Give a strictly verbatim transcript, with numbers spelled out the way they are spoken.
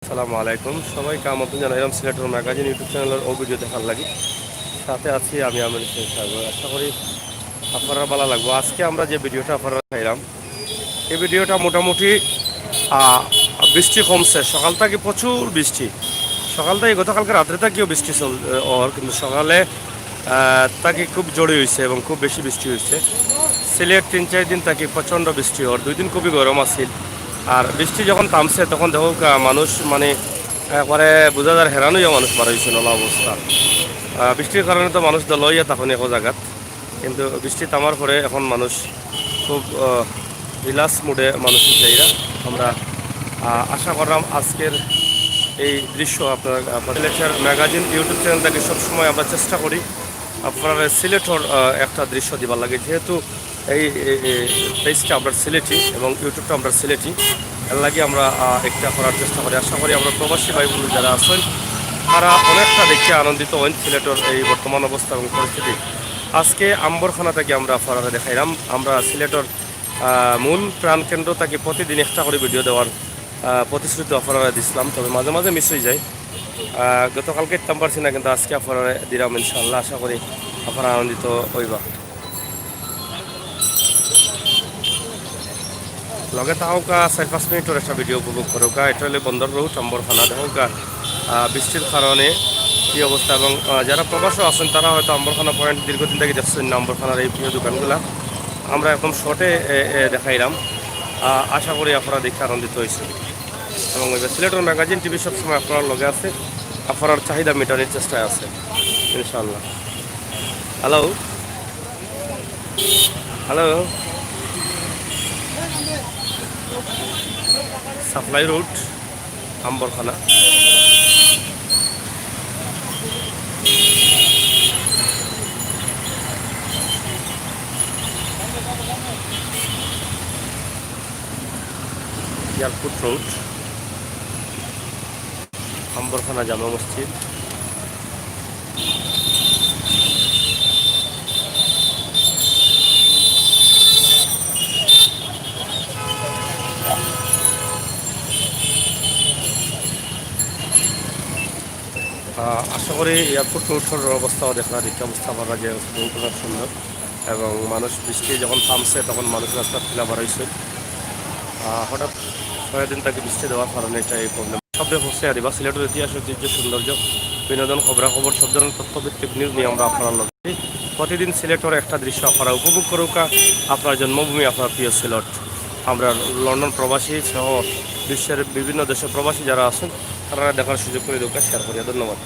আসসালামু আলাইকুম, সবাইকে আমন্ত্রণ জানাইলাম সিলেটর ম্যাগাজিন YouTube চ্যানেলর অউ ভিডিও দেখার লাগি। সাথে আছি আমি আমির হোসেন সাগর। আশা করি আপনারা ভালা লাগবো। আজকে আমরা যে ভিডিওটা আপনারা দেখাইলাম, এই ভিডিওটা মোটামুটি, আহ, বৃষ্টি কমছে। সকাল থাকি প্রচুর বৃষ্টি, সকাল থাকি গতকালকে রাত্রে থাকিও বৃষ্টি চল অর, কিন্তু সকালে, আহ, থাকি খুব জোরে অইছে এবং খুব বেশি বৃষ্টি অইছে। সিলেট তিন চাইর দিন থাকি প্রচণ্ড বৃষ্টি অর, দুই দিন খুবই গরম আছিল। আর বৃষ্টি যখন থামছে তখন দেখউক্কা মানুষ মানে একবারে বুঝা যার হেরান অইয়া মানুষ বার অইছে, অলা অবস্থা। আহ, বৃষ্টির কারণে তো মানুষ দল অইয়া তখন এক জাগাত, কিন্তু বৃষ্টি থামার পরে এখন মানুষ খুব, আহ, রিল্যাক্স মুডে মানুষ যাইরা। আমরা, আহ, আশা করলাম আজকের এই দৃশ্য আপনারা, আপনাদের সিলেটের ম্যাগাজিন YouTube চ্যানেল থাকি সবসময় আমরা চেষ্টা করি আপনারা সিলেটর, আহ, একটা দৃশ্য দিবার লাগি, যেহেতু এই, এই, এই পেজটা আমরা সিলেটি এবং YouTubeটা আমরা সিলেটি, এর লাগি আমরা, আহ, একটা করার চেষ্টা করি। আশা করি আমরা প্রবাসী ভাই বন্ধু যারা আছেন, তারা অনেকটা দেখে আনন্দিত হইন সিলেটর এই বর্তমান অবস্থা এবং পরিস্থিতি। আজকে আম্বরখানা থাকি আমরা আপনারা দেখাইলাম। আমরা সিলেটর, আহ, মূল প্রাণকেন্দ্র থাকি প্রতিদিন একটা করে ভিডিও দেওয়ার, আহ, প্রতিশ্রুতি আপনারা দিছিলাম, তবে মাঝে মাঝে মিস অই যায়। আহ, গতকালকে দিতাম পারছি না, কিন্তু আজকে আপনারা দিলাম ইনশাআল্লাহ। আশা করি আপনারা আনন্দিত হইবা। লগে থাকউক্কা, চাইর পাঁচ মিনিটর একটা ভিডিও উপভোগ করউক্কা। এটা অইলো বন্দর রোড, আম্বরখানা। দেখউক্কা, আহ, বৃষ্টির কারণে কি অবস্থা, এবং, আহ, যারা প্রবাসও আছেন তারা হয়তো আম্বরখানা পয়েন্ট দীর্ঘদিন থাকি দেখছেন না, আম্বরখানার এই প্রিয় দোকানগুলা। আমরা একদম শর্টে, এ, এ, দেখাইলাম। আহ, আশা করি আপনারা দেখে আনন্দিত হইছেন। এবং ওই যে সিলেটর ম্যাগাজিন টিভি সবসময় আপনারার লগে আছে, আপনারার চাহিদা মেটানির চেষ্টায় আছে ইনশাআল্লাহ। Hello, hello, supply road, Ambarkhana. Airport road, Ambarkhana জামা মসজিদ। আহ, আশা করি এয়ারপোর্ট রোডর অবস্থাও দেখরা, দেখতে অবস্থা পারা যে বহুত সুন্দর। এবং মানুষ বৃষ্টি যখন থামছে তখন মানুষ রাস্তাত ঠেলা বার অইছে। আহ, হঠাৎ কয়েকদিন থাকি বৃষ্টি দেওয়ার কারণে এটা এই প্রবলেম। শব্দে পৌঁছে দিবা সিলেটর ইতিহাস, ঐতিহ্য, সৌন্দর্য, বিনোদন, খবরাখবর, সব ধরনের তথ্যভিত্তিক নিউজ নিয়ে আমরা আপনারার লগে। প্রতিদিন সিলেটর একটা দৃশ্য আপনারা উপভোগ করউক্কা, আপনারার জন্মভূমি, আপনারার প্রিয় সিলেট। আমরা লন্ডন প্রবাসী সহ বিশ্বের বিভিন্ন দেশের প্রবাসী যারা আছেন, তারা দেখার সুযোগ করি দেউক্কা, শেয়ার করিয়া। ধন্যবাদ।